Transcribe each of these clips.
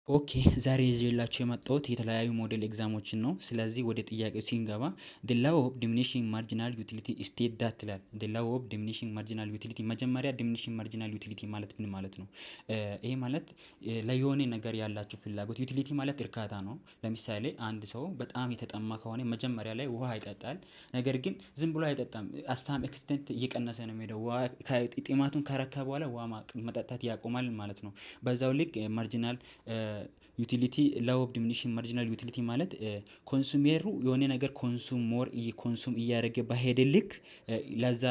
Okay፣ ዛሬ ይዤላችሁ የመጣሁት የተለያዩ model exam ኦችን ነው። ስለዚህ ወደ ጥያቄው ሲንገባ "The law of diminishing marginal utility state that" ይላል። The law of diminishing marginal utility፣ መጀመሪያ diminishing marginal utility ማለት ምን ማለት ነው? ይሄ ማለት ለየሆነ ነገር ያላችሁ ፍላጎት፣ utility ማለት እርካታ ነው። ለምሳሌ አንድ ሰው በጣም የተጠማ ከሆነ መጀመሪያ ላይ ውሃ ይጠጣል። ነገር ግን ዝም ብሎ አይጠጣም። At some extent እየቀነሰ ነው የሚሄደው። ውሃ ጥማቱን ካረካ በኋላ ውሃ መጠጣት ያቆማል ማለት ነው። በዛው ልክ marginal utility፣ law of diminishing marginal utility ማለት consumer ኡ የሆነ ነገር consume more consume እያደረገ በሄደ ልክ ለዛ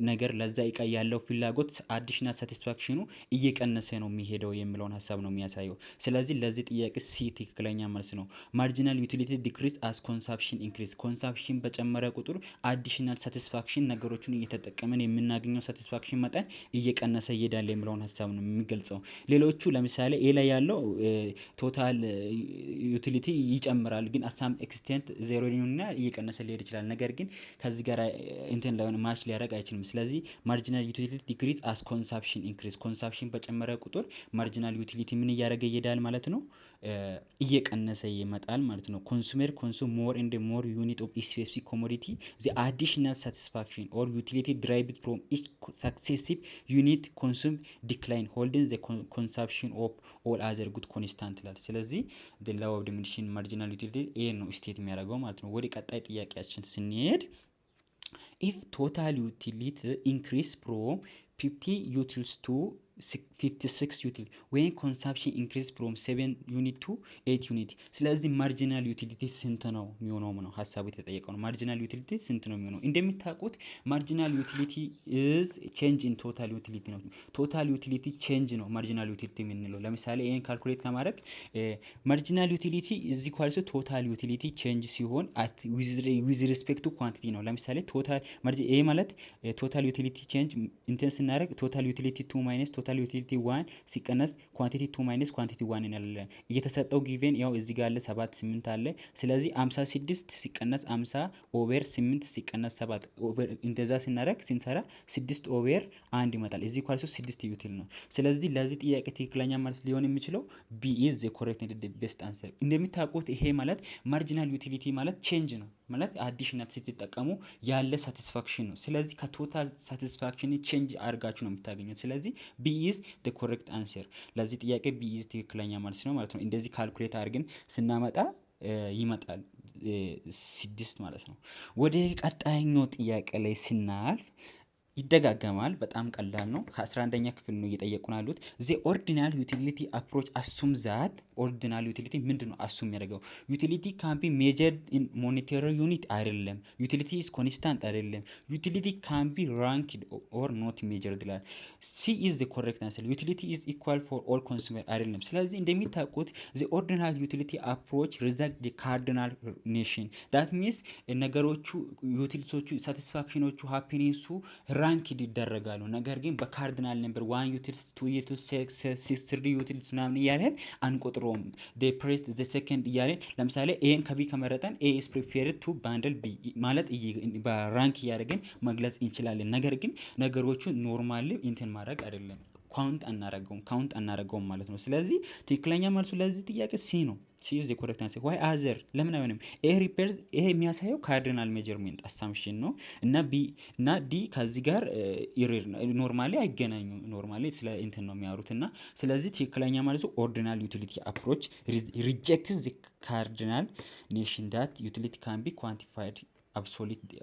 ነገር፣ ለዛ እቃ ያለው ፍላጎት፣ additional satisfaction ኑ እየቀነሰ ነው የሚሄደው የሚለውን ሀሳብ ነው የሚያሳየው። ስለዚህ ለዚህ ጥያቄ C ትክክለኛ መልስ ነው። Marginal utility decrease as consumption increase። Consumption በጨመረ ቁጥር additional satisfaction፣ ነገሮችን እየተጠቀምን የምናገኘው satisfaction መጠን እየቀነሰ ይሄዳል የሚለውን ሀሳብ ነው የሚገልጸው። ሌሎቹ ለምሳሌ A ላይ ያለው total utility ይጨምራል፣ ግን at some extent zero እና እየቀነሰ ሊሄድ ይችላል። ነገር ግን ከዚህ ጋር እንትን ላይሆን፣ match ሊያደርግ አይችልም። ስለዚህ marginal utility decrease as consumption increase፣ consumption በጨመረ ቁጥር marginal utility ምን እያደረገ ይሄዳል ማለት ነው? እየቀነሰ ይመጣል ማለት ነው። Consumer consume more and more unit of specific commodity, the additional satisfaction or utility derived from each successive unit consume decline, holding the consumption of all other good constant ይላል። ስለዚህ the law of diminishing marginal utility ይሄን ነው state የሚያደርገው ማለት ነው። ወደ ቀጣይ ጥያቄያችን ስንሄድ if total utility increase from 50 utils to 56 util ወይም consumption increase from 7 unit to 8 unit። ስለዚህ marginal utility ስንት ነው የሚሆነው ነው ሀሳቡ የተጠየቀው ነው። Marginal utility ስንት ነው የሚሆነው? እንደሚታውቁት marginal utility is change in total utility ነው። Total utility change ነው marginal utility የምንለው። ለምሳሌ ይሄን calculate ለማድረግ marginal utility is equals total utility change ሲሆን with respect to quantity ነው። ለምሳሌ total ይሄ ማለት total utility change እንትን ስናደርግ total utility two minus total utility one ሲቀነስ quantity two minus quantity one እንላለን። እየተሰጠው given ያው እዚህ ጋር አለ፣ ሰባት ስምንት አለ። ስለዚህ 56 ሲቀነስ 50 over ስምንት ሲቀነስ ሰባት over እንደዛ ስናደርግ፣ ስንሰራ ስድስት over አንድ ይመጣል። is equals ስድስት util ነው። ስለዚህ ለዚህ ጥያቄ ትክክለኛ መልስ ሊሆን የሚችለው B is the correct and best answer። እንደምታውቁት ይሄ ማለት marginal utility ማለት change ነው፣ ማለት additional ስትጠቀሙ ያለ satisfaction ነው። ስለዚህ ከ total satisfaction change አድርጋችሁ ነው የምታገኙት። ስለዚህ B is the correct answer። ለዚህ ጥያቄ B is ትክክለኛ መልስ ነው ማለት ነው። እንደዚህ calculate አድርገን ስናመጣ ይመጣል ስድስት ማለት ነው። ወደ ቀጣይኛው ጥያቄ ላይ ስናልፍ ይደጋገማል። በጣም ቀላል ነው። ከ11ኛ ክፍል ነው እየጠየቁን ያሉት። The ordinal utility approach assume that፣ ordinal utility ምንድን ነው assume የሚያደርገው? Utility can be measured in monetary unit አይደለም። Utility is constant አይደለም። Utility can be ranked or not measured ይላል። C is the correct answer። Utility is equal for all consumer አይደለም። ስለዚህ እንደሚታውቁት the ordinal utility approach reject the cardinal notion። That means ነገሮቹ፣ utilities ኦቹ፣ satisfaction ኖቹ፣ happiness ኡ ranked ይደረጋሉ። ነገር ግን በ cardinal number one utils፣ two utils፣ six፣ three utils ምናምን እያለን አንቆጥረውም። First, the second እያለን ለምሳሌ A ን ከ B ከመረጠን A is preferred to bundle B ማለት በ rank እያደረግን መግለጽ እንችላለን። ነገር ግን ነገሮቹ normally እንትን ማድረግ አይደለም፣ count አናረገውም ማለት ነው። ስለዚህ ትክክለኛ መልሱ ለዚህ ጥያቄ C ነው። C is the correct answer። Why other ለምን አይሆንም? A refers፣ ይሄ የሚያሳየው cardinal measurement assumption ነው እና B እና D ከዚህ ጋር error normally አይገናኙም። Normally ስለ እንትን ነው የሚያወሩት እና ስለዚህ ትክክለኛ መልሱ ordinal utility approach rejects the cardinal notion that utility can be quantified፣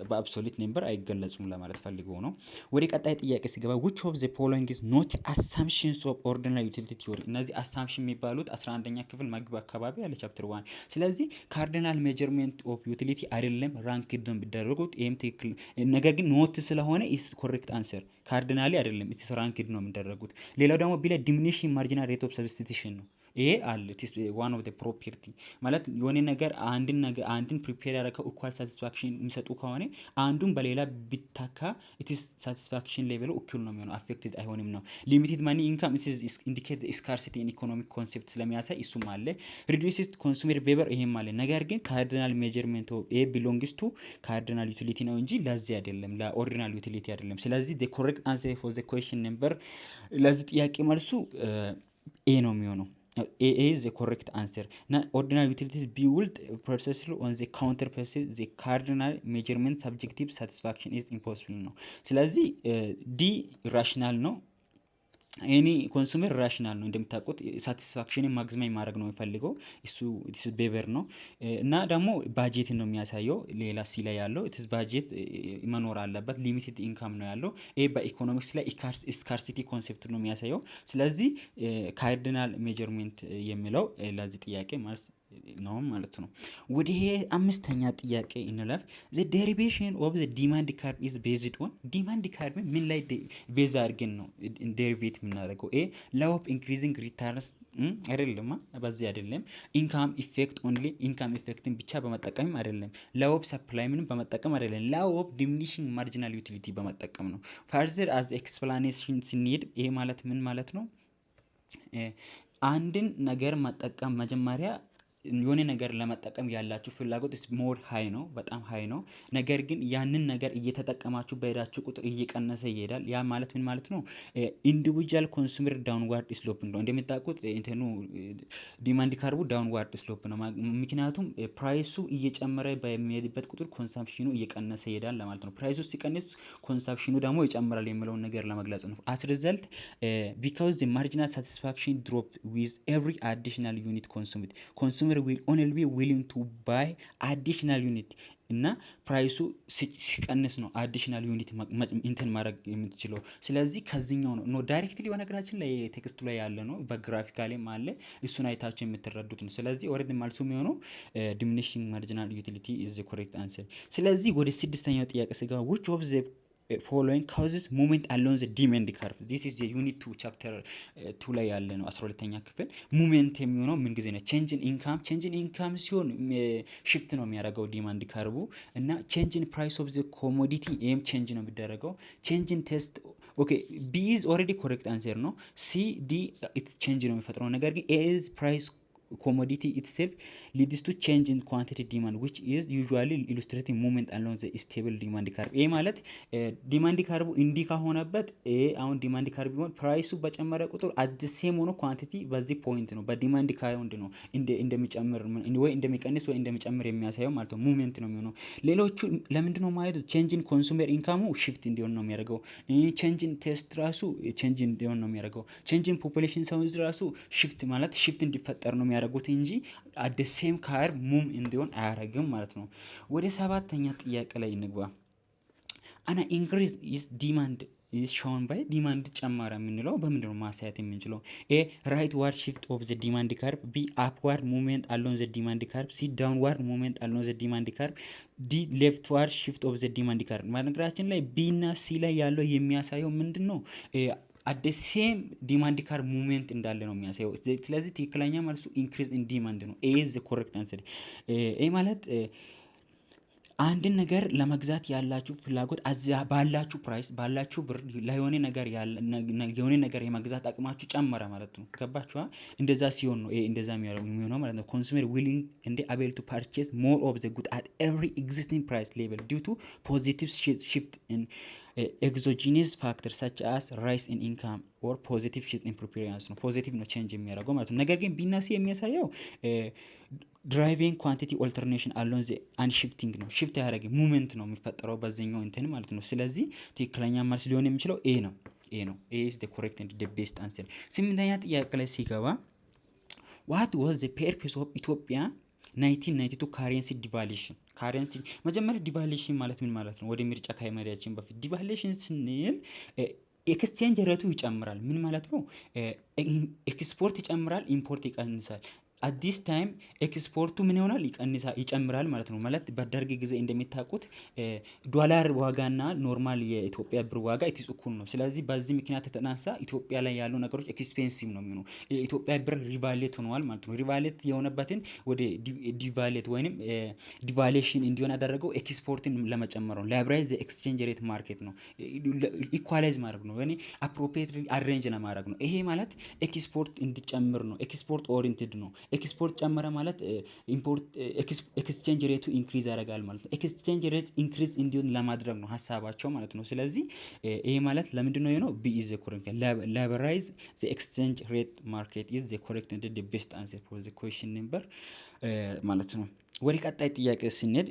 በ absolute number አይገለጹም ለማለት ፈልገው ነው። ወደ ቀጣይ ጥያቄ ሲገባ which of the following is not assumptions of ordinal utility theory? እነዚህ assumption የሚባሉት 11ኛ ክፍል መግቢያ አካባቢ ያለ chapter 1። ስለዚህ cardinal measurement of utility አይደለም፣ ranked ነው የሚደረጉት። ይህም ትክክል፣ ነገር ግን not ስለሆነ is correct answer። Cardinally አይደለም፣ it's ranked ነው የሚደረጉት። ሌላው ደግሞ B ላይ diminishing marginal rate of substitution ነው። ይሄ አለ፣ one of property ማለት የሆነ ነገር፣ አንድን ነገር፣ አንድን prepare ያደረገው equal satisfaction የሚሰጡ ከሆነ አንዱን በሌላ ቢተካ its satisfaction level ኡ እኩል ነው የሚሆነው፣ affected አይሆንም ነው። Limited money income indicate scarcity in economic concept ስለሚያሳይ እሱም አለ። Reduced consumer behavior ይሄም አለ። ነገር ግን cardinal measurement ይሄ belongs to cardinal utility ነው እንጂ ለዚህ አይደለም፣ ለ ordinal utility አይደለም። ስለዚህ the correct answer for the question number፣ ለዚህ ጥያቄ መልሱ A ነው የሚሆነው። A is the correct answer። እና ordinal utilities build precisely on the counter perceive the cardinal measurement subjective satisfaction is impossible ነው። ስለዚህ D rational ነው። Any consumer rational ነው፣ እንደምታውቁት satisfaction ን maximize ማድረግ ነው የሚፈልገው፣ እሱ it's behavior ነው። እና ደግሞ ባጀትን ነው የሚያሳየው። ሌላ C ላይ ያለው it's budget መኖር አለበት፣ limited income ነው ያለው። ይሄ በኢኮኖሚክስ ላይ scarcity concept ነው የሚያሳየው። ስለዚህ cardinal measurement የሚለው ለዚህ ጥያቄ መልስ ነው ማለት ነው። ወደ አምስተኛ ጥያቄ እንለፍ። The derivation of the demand curve is based on፣ demand curve ምን ላይ base አድርገን ነው derivate የምናደርገው? A law of increasing returns አይደለም፣ በዚህ አይደለም። Income effect only፣ income effect ን ብቻ በመጠቀም አይደለም። Law of supply ምንም በመጠቀም አይደለም። Law of diminishing marginal utility በመጠቀም ነው። Further as explanation ስንሄድ ይሄ ማለት ምን ማለት ነው? አንድን ነገር መጠቀም፣ መጀመሪያ የሆነ ነገር ለመጠቀም ያላችሁ ፍላጎት more high ነው፣ በጣም high ነው። ነገር ግን ያንን ነገር እየተጠቀማችሁ በሄዳችሁ ቁጥር እየቀነሰ ይሄዳል። ያ ማለት ምን ማለት ነው? Individual consumer downward sloping ነው። እንደምታውቁት እንትኑ demand curve ኡ downward slope ነው። ምክንያቱም price ኡ እየጨመረ በሚሄድበት ቁጥር consumption ኑ እየቀነሰ ይሄዳል ለማለት ነው። Price ኡ ሲቀንስ consumption ኑ ደግሞ ይጨምራል የሚለውን ነገር ለመግለጽ ነው። As result, because marginal satisfaction drop with every additional unit consumed, consumer will only be willing to buy additional unit እና price ኡ ሲቀንስ ነው additional unit እንትን ማድረግ የምትችለው። ስለዚህ ከዚህኛው ነው፣ no directly፣ በነገራችን ላይ text ኡ ላይ ያለ ነው፣ በ graphically ም አለ፣ እሱን አይታችሁ የምትረዱት ነው። ስለዚህ already መልሱ የሚሆነው diminishing marginal utility is the correct answer። ስለዚህ ወደ ስድስተኛው ጥያቄ ስገባ፣ which of the following causes movement along the demand curve? This is የ unit 2 chapter 2 ላይ ያለ ነው፣ 12ኛ ክፍል። Movement የሚሆነው ምን ጊዜ ነው? Change in income፣ change in income ሲሆን shift ነው የሚያደርገው demand curve ኡ፣ እና change in price of the commodity፣ ይህም change ነው የሚደረገው። Change in taste፣ okay, B is already correct answer ነው። C, D it change ነው የሚፈጥረው፣ ነገር ግን A is price commodity itself leads to change in quantity demand, which is usually illustrating movement along the stable demand curve። ይሄ ማለት demand curve ኡ እንዲህ ከሆነበት፣ ይሄ አሁን demand curve ቢሆን price ኡ በጨመረ ቁጥር at same ሆኖ quantity በዚህ point ነው በ demand curve ነው እንደሚጨምር ወይ እንደሚቀንስ ወይ እንደሚጨምር የሚያሳየው ማለት ነው። Movement ነው የሚሆነው። ሌሎቹ ለምንድን ነው ማለት change in consumer income ኡ shift እንዲሆን ነው የሚያደርገው። Change in taste ራሱ change እንዲሆን ነው የሚያደርገው። Change in population size ራሱ shift ማለት shift እንዲፈጠር ነው የሚያደርጉት እንጂ at same curve move እንዲሆን አያደርግም ማለት ነው። ወደ ሰባተኛ ጥያቄ ላይ እንግባ። An increase is demand is shown by፣ demand ጨመረ የምንለው በምንድን ነው ማሳየት የምንችለው? A rightward shift of the demand curve፣ B upward movement along the demand curve፣ C downward movement along the demand curve፣ D leftward shift of the demand curve። በነገራችን ላይ B እና C ላይ ያለው የሚያሳየው ምንድን ነው? At the same demand curve movement እንዳለ ነው የሚያሳየው። ስለዚህ ትክክለኛ መልሱ increase in demand ነው። A is the correct answer። ይህ ማለት አንድን ነገር ለመግዛት ያላችሁ ፍላጎት እዚያ ባላችሁ price፣ ባላችሁ ብር ለየሆነ ነገር፣ የሆነ ነገር የመግዛት አቅማችሁ ጨመረ ማለት ነው። ገባችኋ? እንደዛ ሲሆን ነው ይሄ እንደዛ የሚሆነው ማለት ነው። Consumer willing and able to purchase more of the good at every existing price level due to positive shift in exogenous factor such as rise in income or positive shift in preference ነው። Positive ነው change የሚያደርገው ማለት ነው። ነገር ግን B ና C የሚያሳየው driving quantity alternation along the unshifting ነው። Shift ያደረገ movement ነው የሚፈጠረው በዚህኛው እንትን ማለት ነው። ስለዚህ ትክክለኛ መልስ ሊሆን የሚችለው A ነው። A ነው። A is the correct and the best answer። ስምንተኛ ጥያቄ ላይ ሲገባ፣ what was the purpose of ኢትዮጵያ 1992 currency devaluation? Currency መጀመሪያ devaluation ማለት ምን ማለት ነው? ወደ ምርጫ ከመሄዳችን በፊት devaluation ስንል exchange rate ኡ ይጨምራል። ምን ማለት ነው? ኤክስፖርት ይጨምራል፣ import ይቀንሳል። At this time export ኡ ምን ይሆናል? ይቀንሳል፣ ይጨምራል ማለት ነው። ማለት በደርግ ጊዜ እንደሚታውቁት ዶላር ዋጋና normal የኢትዮጵያ ብር ዋጋ it's እኩል ነው። ስለዚህ በዚህ ምክንያት የተነሳ ኢትዮጵያ ላይ ያሉ ነገሮች expensive ነው የሚሆነው። የኢትዮጵያ ብር revaluate ሆነዋል ማለት ነው። Revaluate የሆነበትን ወደ devaluate ወይንም devaluation እንዲሆን ያደረገው ኤክስፖርትን ለመጨመር ነው። Liberalize exchange rate market ነው። Equalize ማድረግ ነው ወይ appropriate arrange ለማድረግ ነው። ይሄ ማለት ኤክስፖርት እንዲጨምር ነው። Export oriented ነው። ኤክስፖርት ጨመረ ማለት import exchange rate ኡ increase ያደርጋል ማለት ነው። Exchange rate increase እንዲሆን ለማድረግ ነው ሀሳባቸው ማለት ነው። ስለዚህ ይሄ ማለት ለምንድን ነው የሆነው? B is the correct። Liberalize the exchange rate market is the correct and the best answer for the question number ማለት ነው። ወደ ቀጣይ ጥያቄ ስንሄድ፣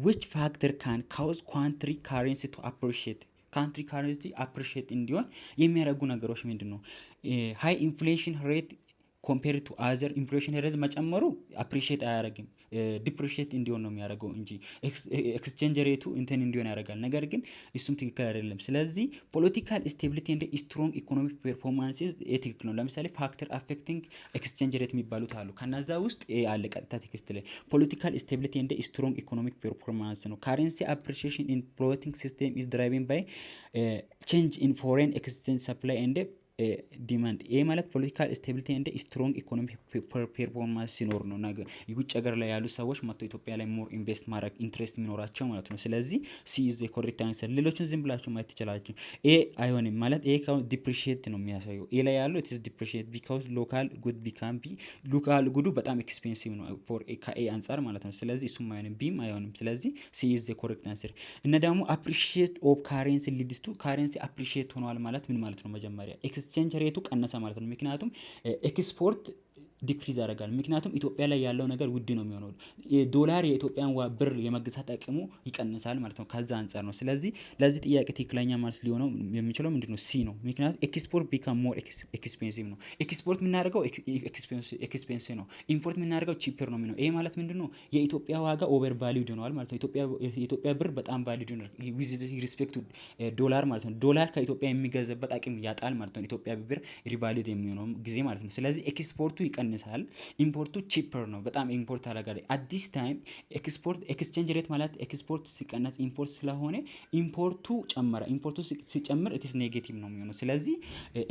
which factor can cause country currency to appreciate? Country currency appreciate እንዲሆን የሚያደርጉ ነገሮች ምንድን ነው? High inflation rate compare to other። Inflation rate መጨመሩ appreciate አያደርግም፣ depreciate እንዲሆን ነው የሚያደርገው እንጂ exchange rate ኡ እንትን እንዲሆን ያደርጋል። ነገር ግን እሱም ትክክል አይደለም። ስለዚህ political stability and strong economic performance ትክክል ነው። ለምሳሌ factor affecting exchange rate የሚባሉት አሉ። ከነዛ ውስጥ አለ ቀጥታ text ላይ political stability and strong economic performance ነው። Currency appreciation in floating system is driven by change in foreign exchange supply and demand። ይሄ ማለት political stability and strong economic performance ሲኖር ነው ነገ የውጭ ሀገር ላይ ያሉ ሰዎች መጥቶ ኢትዮጵያ ላይ more invest ማድረግ interest የሚኖራቸው ማለት ነው። ስለዚህ C is correct answer። ሌሎችን ዝም ብላችሁ ማየት ትችላላችሁ። A አይሆንም ማለት A depreciate ነው የሚያሳየው። A ላይ ያለው it's depreciate because local good become be local good ኡ በጣም expensive ነው for ከ A አንጻር ማለት ነው። ስለዚህ እሱም አይሆንም፣ B ም አይሆንም። ስለዚህ C is correct answer። እና ደግሞ appreciate of currency leads to currency appreciate ሆኗል ማለት ምን ማለት ነው? መጀመሪያ exchange rate ኡ ቀነሰ ማለት ነው። ምክንያቱም export decrease ያደርጋል። ምክንያቱም ኢትዮጵያ ላይ ያለው ነገር ውድ ነው የሚሆነው። ዶላር የኢትዮጵያን ብር የመግዛት አቅሙ ይቀንሳል ማለት ነው። ከዛ አንጻር ነው። ስለዚህ ለዚህ ጥያቄ ትክክለኛ መልስ ሊሆነው የሚችለው ምንድነው? C ነው። ምክንያቱም export become more expensive ነው። ኤክስፖርት የምናደርገው expensive ነው። Import የምናደርገው cheaper ነው የሚሆነው። ይሄ ማለት ምንድነው? የኢትዮጵያ ዋጋ over valued ሆኗል ማለት ነው። የኢትዮጵያ ብር በጣም valued ሆኗል with respect to ዶላር ማለት ነው። ዶላር ከኢትዮጵያ የሚገዛበት አቅም ያጣል ማለት ነው። ኢትዮጵያ ብር revalued የሚሆነው ጊዜ ማለት ነው። ስለዚህ ኤክስፖርቱ ይቀንሳል፣ import ኡ cheaper ነው። በጣም import አደረጋለ። At this time export exchange rate ማለት ኤክስፖርት ሲቀነስ import ስለሆነ import ኡ ጨመረ። Import ኡ ሲጨምር it's negative ነው የሚሆነው። ስለዚህ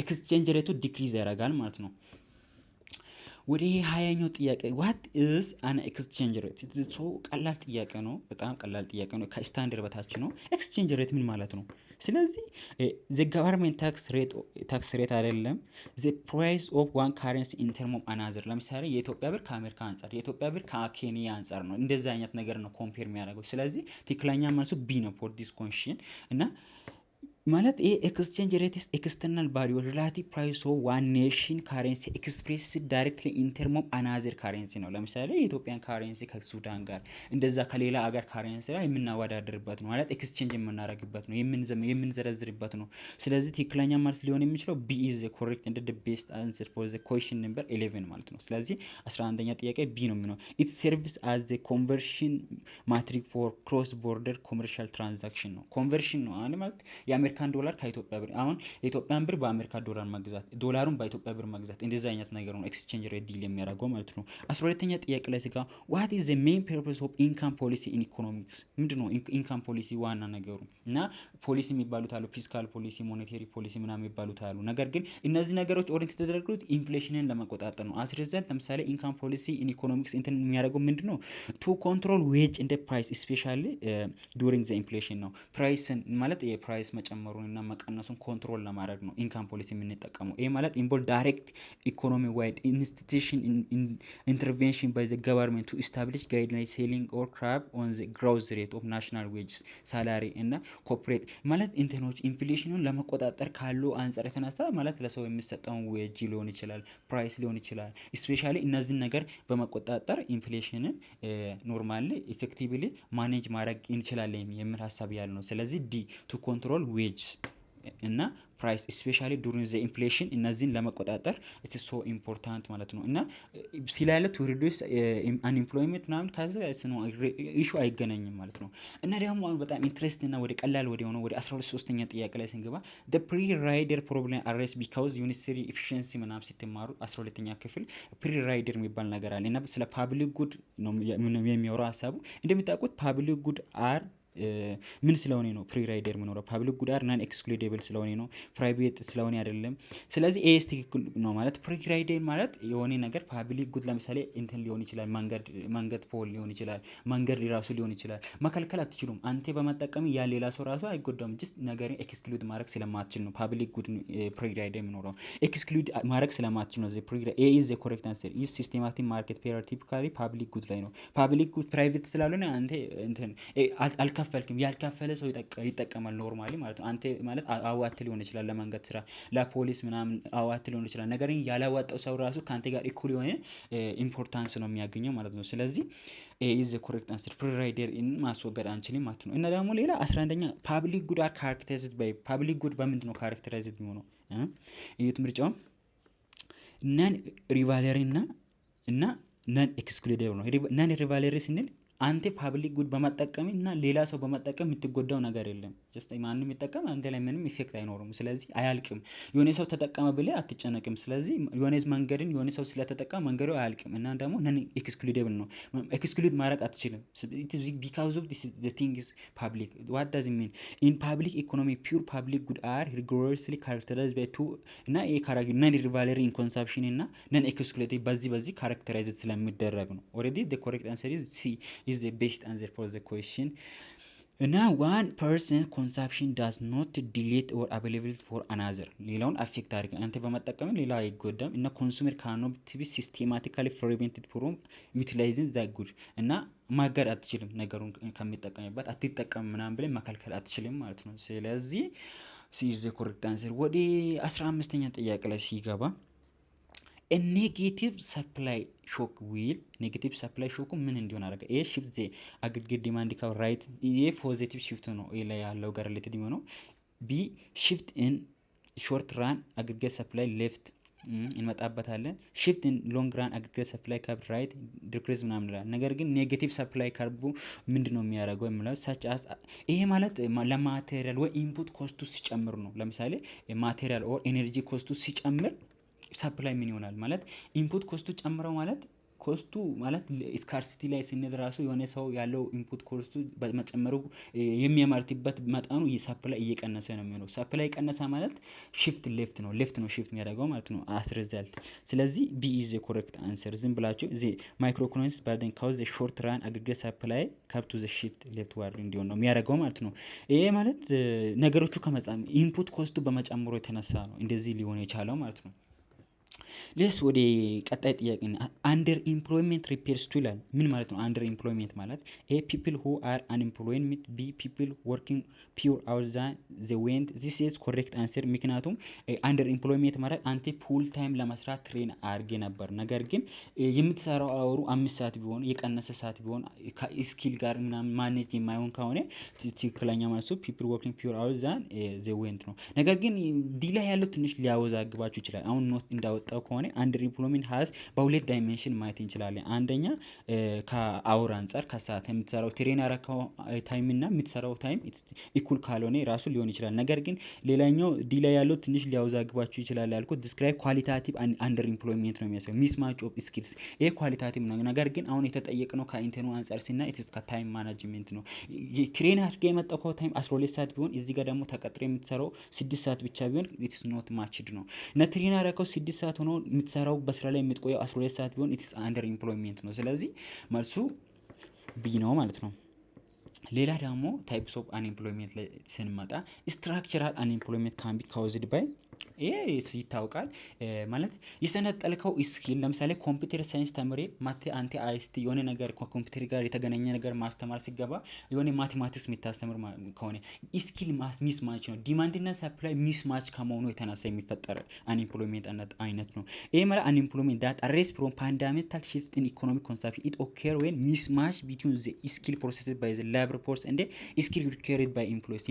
exchange rate ኡ decrease ያደርጋል ማለት ነው። ወደ 20ኛው ጥያቄ፣ what is an exchange rate? So ቀላል ጥያቄ ነው። በጣም ቀላል ጥያቄ ነው። ከስታንደርድ በታች ነው። Exchange rate ምን ማለት ነው? ስለዚህ the government tax rate አይደለም። The price of one currency in term of another። ለምሳሌ የኢትዮጵያ ብር ከአሜሪካ አንጻር፣ የኢትዮጵያ ብር ከኬንያ አንጻር ነው። እንደዛ አይነት ነገር ነው compare የሚያደርገው። ስለዚህ ትክክለኛ መልሱ B ነው for this question። እና ማለት ይሄ exchange rates external value relative price of one nation currency express directly in term of another currency ነው። ለምሳሌ የኢትዮጵያን currency ከሱዳን ጋር እንደዛ ከሌላ አገር currency ጋር የምናወዳደርበት ነው፣ ማለት exchange የምናደርግበት ነው፣ የምንዘረዝርበት ነው። ስለዚህ ትክክለኛ መልስ ሊሆን የሚችለው B is correct and the best answer for the question number 11 ማለት ነው። ስለዚህ 11ኛ ጥያቄ B ነው የሚሆነው። It serves as the conversion metric for cross border commercial transaction ነው። Conversion ነው አሁን ማለት የአሜሪካን ዶላር ከኢትዮጵያ ብር፣ አሁን የኢትዮጵያን ብር በአሜሪካ ዶላር መግዛት፣ ዶላሩን በኢትዮጵያ ብር መግዛት፣ እንደዚህ አይነት ነገር ነው exchange rate deal የሚያደርገው ማለት ነው። 12ኛ ጥያቄ ላይ ስጋ what is the main purpose of income policy in economics? ምንድን ነው income policy ዋና ነገሩ? እና ፖሊሲ የሚባሉት አሉ፣ fiscal policy፣ monetary policy ምናምን የሚባሉት አሉ። ነገር ግን እነዚህ ነገሮች orient የተደረጉት inflation ን ለመቆጣጠር ነው። As result ለምሳሌ income policy in economics እንትን የሚያደርገው ምንድን ነው? To control wage and price, especially during the inflation ነው። Price ን ማለት የ price መጨመሩን እና መቀነሱን control ለማድረግ ነው income policy የምንጠቀመው። ይህ ማለት involve direct economy wide institution intervention by the government to establish guideline, ceiling or cap on the growth rate of national wages, salary እና corporate ማለት እንትኖች inflation ኑን ለመቆጣጠር ካሉ አንጻር የተነሳ ማለት ለሰው የሚሰጠውን wage ሊሆን ይችላል፣ price ሊሆን ይችላል። Especially እነዚህን ነገር በመቆጣጠር inflation ን normally effectively manage ማድረግ እንችላለን የሚል ሀሳብ ያለ ነው። ስለዚህ D, to control wage እና price, especially during the inflation፣ እነዚህን ለመቆጣጠር it's so important ማለት ነው። እና ሲላለ to reduce unemployment ምናምን ከዚ issue አይገናኝም ማለት ነው። እና ደግሞ አሁን በጣም interest እና ወደ ቀላል ወደ ሆነው ወደ 13ኛ ጥያቄ ላይ ስንገባ the free rider problem arise because unit 3 efficiency ምናምን ስትማሩ 12ኛ ክፍል free rider የሚባል ነገር አለ እና ስለ public good ነው የሚያወራው ሀሳቡ። እንደምታውቁት public good are ምን ስለሆነ ነው free rider የሚኖረው? Public good are non excludable ስለሆነ ነው፣ private ስለሆነ አይደለም። ስለዚህ A is ትክክል ነው ማለት free rider ማለት የሆነ ነገር public good ለምሳሌ እንትን ሊሆን ይችላል፣ መንገድ pole ሊሆን ይችላል፣ መንገድ ራሱ ሊሆን ይችላል። መከልከል አትችሉም። አንተ በመጠቀም ያ ሌላ ሰው ራሱ አይጎዳም። Just ነገርን exclude ማድረግ ስለማትችል ነው public good free rider የሚኖረው፣ exclude ማድረግ ስለማትችል ነው። A is the correct answer። Is systematic market failure typically public good ላይ ነው። Public good private ስላልሆነ አንተ እንትን አልከፈልክም። ያልከፈለ ሰው ይጠቀማል normally ማለት ነው። አንተ ማለት አዋጥተህ ሊሆን ይችላል፣ ለመንገድ ስራ ለፖሊስ ምናምን አዋጥተህ ሊሆን ይችላል። ነገር ግን ያላዋጣው ሰው ራሱ ከአንተ ጋር እኩል የሆነ importance ነው የሚያገኘው ማለት ነው። ስለዚህ A is the correct answer። Free rider ን ማስወገድ አንችልም ማለት ነው። እና ደግሞ ሌላ 11ኛ፣ public good are characterized by፣ public good በምንድን ነው characterized የሚሆነው? እዩት ምርጫው፣ non rivalry እና non excludable ነው። Non rivalry ስንል አንተ public good በመጠቀም እና ሌላ ሰው በመጠቀም የምትጎዳው ነገር የለም። Just ማንም የሚጠቀም አንተ ላይ ምንም effect አይኖርም። ስለዚህ አያልቅም። የሆነ ሰው ተጠቀመ ብለህ አትጨነቅም። ስለዚህ የሆነ መንገድን የሆነ ሰው ስለተጠቀመ መንገዱ አያልቅም እና ደግሞ non excludable ነው። Exclude ማድረግ አትችልም። Because of this, the thing is public. What does mean? In public economy, pure public good are rigorously characterized by two እና ይሄ non rivalry in consumption እና non exclusive በዚህ characterized ስለሚደረግ ነው። Already the correct answer is C is the best answer for the question። እና one person consumption does not delete or available for another፣ ሌላውን affect አድርገ አንተ በመጠቀም ሌላ አይጎዳም። እና ኮንሱመር ካኖት ቢ ሲስቴማቲካሊ ፕሪቨንትድ ፍሮም ዩቲላይዚንግ ዘ ጉድ እና ማገድ አትችልም፣ ነገሩን ከሚጠቀምበት አትጠቀም ምናምን ብለን መከልከል አትችልም ማለት ነው። ስለዚህ C is the correct answer። ወደ 15ኛ ጥያቄ ላይ ሲገባ negative supply shock will፣ negative supply shock ኡ ምን እንዲሆን አደረገ? A, shift the aggregate demand curve right፣ ይሄ positive shift ነው A ላይ ያለው ጋር related የሚሆነው። B, shift in short run aggregate supply left፣ እንመጣበታለን። Shift in long run aggregate supply curve right decrease ምናምን ይላል። ነገር ግን negative supply curve ኡ ምንድን ነው የሚያደርገው የሚለው such as፣ ይሄ ማለት ለ material ወይ input cost ኡ ሲጨምር ነው። ለምሳሌ material or energy cost ኡ ሲጨምር supply ምን ይሆናል ማለት input cost ኡ ጨምረው ማለት cost ኡ ማለት scarcity ላይ ስንል ራሱ የሆነ ሰው ያለው input cost ኡ በመጨመሩ የሚያመርትበት መጠኑ supply እየቀነሰ ነው የሚሆነው። Supply ቀነሰ ማለት shift left ነው፣ left ነው shift የሚያደርገው ማለት ነው as result። ስለዚህ B is correct answer። ዝም ብላችሁ the macroeconomics burden cause the short run aggregate supply curve to the shift leftward እንዲሆን ነው የሚያደርገው ማለት ነው። ይሄ ማለት ነገሮቹ ከመጻም input cost ኡ በመጨመሩ የተነሳ ነው እንደዚህ ሊሆን የቻለው ማለት ነው። Let's ወደ ቀጣይ ጥያቄ፣ underemployment refers to ይላል። ምን ማለት ነው? Underemployment ማለት A, people who are unemployment፣ B, people working fewer hours than they want። This is correct answer። ምክንያቱም underemployment ማለት አንተ full time ለመስራት train አድርጌ ነበር፣ ነገር ግን የምትሰራው hour ኡ 5 ሰዓት ቢሆን፣ የቀነሰ ሰዓት ቢሆን፣ ከ skill ጋር ምናምን manage የማይሆን ከሆነ ትክክለኛ መልሱ people working fewer hours than they want ነው። ነገር ግን D ላይ ያለው ትንሽ ሊያወዛግባችሁ ይችላል። አሁን note እንዳወጣው ከሆነ underemployment has በሁለት dimension ማየት እንችላለን። አንደኛ ከ hour አንፃር፣ ከሰዓት የምትሰራው train ያረከው time እና የምትሰራው time እኩል ካልሆነ ራሱ ሊሆን ይችላል። ነገር ግን ሌላኛው D ላይ ያለው ትንሽ ሊያወዛግባችሁ ይችላል ያልኩት describe qualitative underemployment ነው የሚያሳየው፣ mismatch of skills፣ ይሄ qualitative ነው። ነገር ግን አሁን የተጠየቅነው ከኢንተኑ አንፃር ስናይ it's ከ time management ነው። Train አድርገህ የመጣው time 12 ሰዓት ቢሆን እዚህ ጋር ደግሞ ተቀጥሮ የምትሰራው 6 ሰዓት ብቻ ቢሆን it's not matched ነው። እና train ያደረከው 6 ሰዓት ሆኖ የምትሰራው በስራ ላይ የምትቆየው 12 ሰዓት ቢሆን it's underemployment ነው። ስለዚህ መልሱ B ነው ማለት ነው። ሌላ ደግሞ types of unemployment ላይ ስንመጣ structural unemployment can be caused by፣ ይሄ ይታወቃል። ማለት የሰለጠንከው skill ለምሳሌ computer science ተምሬ ማቴ አንተ ICT የሆነ ነገር ከኮምፒውተር ጋር የተገናኘ ነገር ማስተማር ሲገባ የሆነ mathematics የምታስተምር ከሆነ skill mismatch ነው። Demand እና supply mismatch ከመሆኑ የተነሳ የሚፈጠር unemployment አይነት ነው። ይሄ ማለት unemployment that arise from fundamental shift in economic consumption. It occur when mismatch between the skill possessed by the labor force and skill required by employers፣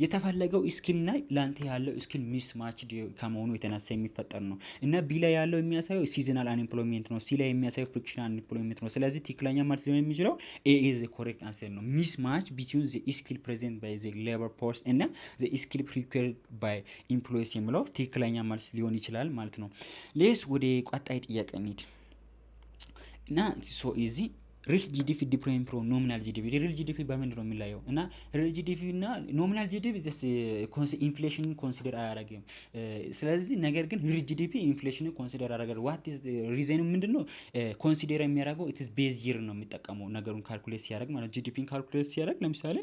የተፈለገው skill እና ለአንተ ያለው skill mismatch ከመሆኑ የተነሳ የሚፈጠር ነው። እና B ላይ ያለው የሚያሳየው seasonal unemployment ነው። C ላይ የሚያሳየው frictional unemployment ነው። ስለዚህ ትክክለኛ መልስ ሊሆን የሚችለው A is correct answer ነው። Mismatch between the skill present by the labor force እና the skill required by employers የሚለው ትክክለኛ መልስ ሊሆን ይችላል ማለት ነው። Let's ወደ ቀጣይ ጥያቄ እንሂድ እና so easy Real GDP different from nominal GDP። Real GDP በምንድን ነው የሚለየው? እና real GDP እና nominal GDP inflation ን consider አያደርግም። ስለዚህ ነገር ግን real GDP inflation ን consider ያደርጋል። What is reason ኑ ምንድን ነው? Consider የሚያደርገው it's base year ነው የሚጠቀመው ነገሩን calculate ሲያደርግ ማለት፣ GDP ን calculate ሲያደርግ ለምሳሌ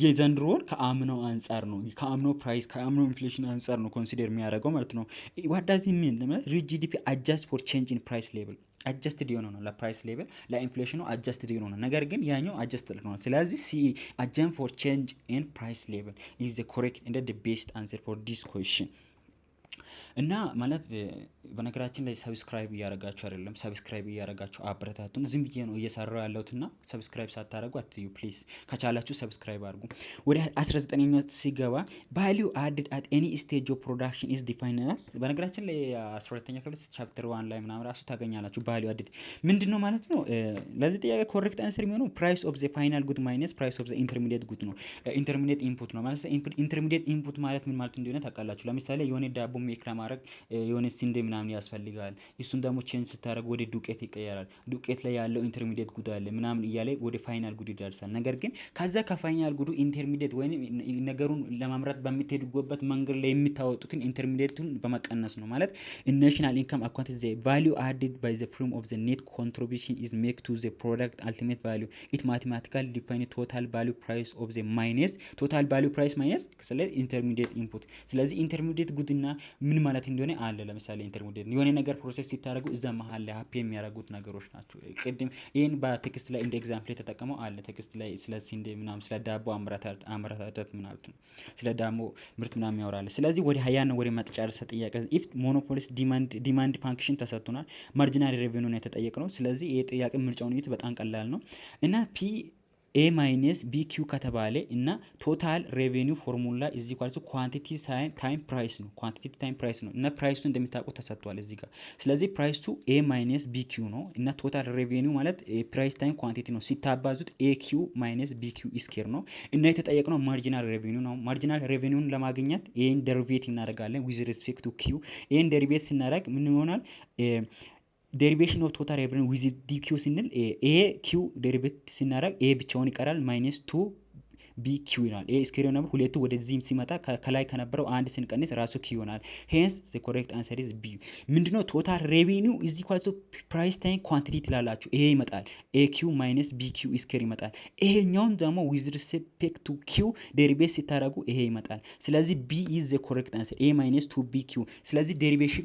የዘንድሮ ወር ከአምናው አንጻር ነው፣ ከአምናው price፣ ከአምናው inflation አንጻር ነው consider የሚያደርገው ማለት ነው። What does mean ማለት real GDP adjust for change in price level፣ adjusted የሆነ ነው ለ price level፣ ለ inflation ኑ adjusted የሆነ ነው። ነገር ግን ያኛው adjusted ነው። ስለዚህ C adjust for change in price level is the correct and the best answer for this question። እና ማለት በነገራችን ላይ subscribe እያደረጋችሁ አይደለም። Subscribe እያደረጋችሁ አበረታቱን። ዝም ብዬ ነው እየሰራው ያለሁት እና subscribe ሳታደርጉ አትዩ please። ከቻላችሁ subscribe አድርጉ። ወደ 19ኛው ሲገባ value added at any stage of production is defined as። በነገራችን ላይ 12ኛ ክፍል chapter 1 ላይ ምናምን ራሱ ታገኛላችሁ። Value added ምንድን ነው ማለት ነው? ለዚህ ጥያቄ correct answer የሚሆነው price of the final good minus price of the intermediate good ነው። Intermediate input ነው ማለት፣ intermediate input ማለት ምን ማለት እንደሆነ ታውቃላችሁ። ለምሳሌ የሆነ ዳቦ make ለማድረግ የሆነ ስንዴ ምናምን ያስፈልጋል። እሱን ደግሞ change ስታደርግ ወደ ዱቄት ይቀየራል። ዱቄት ላይ ያለው intermediate good አለ ምናምን እያለ ወደ final good ይደርሳል። ነገር ግን ከዛ ከ final good ኡ intermediate ወይም ነገሩን ለማምረት በምትሄዱበት መንገድ ላይ የምታወጡትን intermediate ኡን በመቀነስ ነው ማለት። National income account the value added by the firm of the net contribution is make to the product ultimate value. It mathematically define total value price of the minus total value price minus ስለዚህ intermediate input። ስለዚህ intermediate good እና ምን ማለት እንደሆነ አለ። ለምሳሌ intermediate የሆነ ነገር process ሲታደርጉ እዛ መሀል ላይ happen የሚያደርጉት ነገሮች ናቸው። ቅድም ይህን በ text ላይ እንደ example የተጠቀመው አለ። Text ላይ ስለ ስንዴ ምናምን፣ ስለ ዳቦ አመራረት ምናምን ነው፣ ስለ ዳቦ ምርት ምናምን ያወራል። ስለዚህ ወደ 20 ነው፣ ወደ መጨረሻ ጥያቄ። If monopolist demand function ተሰጥቶናል። Marginal revenue ነው የተጠየቅነው። ስለዚህ ይህ ጥያቄ ምርጫውን እዩት፣ በጣም ቀላል ነው። እና P A minus B Q ከተባለ እና total revenue formula is equal to quantity time price ነው። Quantity time price ነው እና price ኡ እንደሚታውቁት ተሰጥቷል እዚህ ጋር። ስለዚህ price ኡ A minus B Q ነው እና total revenue ማለት price time quantity ነው። ሲታባዙት A Q minus B Q square ነው እና የተጠየቅነው marginal revenue ነው። Marginal revenue ን ለማግኘት ይህን derivate እናደርጋለን with respect to Q። ይህን derivate ስናደርግ ምን ይሆናል? Derivation of total revenue with dQ ስንል A Q derivate ስናደርግ A ብቻውን ይቀራል፣ minus two B Q ይሆናል። A square ነበር፣ ሁለቱ ወደዚህም ሲመጣ ከላይ ከነበረው አንድ ስንቀንስ ራሱ Q ይሆናል። Hence the correct answer is B። ምንድነው? Total revenue is equal to price time quantity ትላላችሁ። ይሄ ይመጣል። A Q minus B Q square ይመጣል። ይሄኛውን ደግሞ with respect to Q derivate ሲታደርጉ ይሄ ይመጣል። ስለዚህ B is the correct answer፣ A minus two B Q። ስለዚህ derivation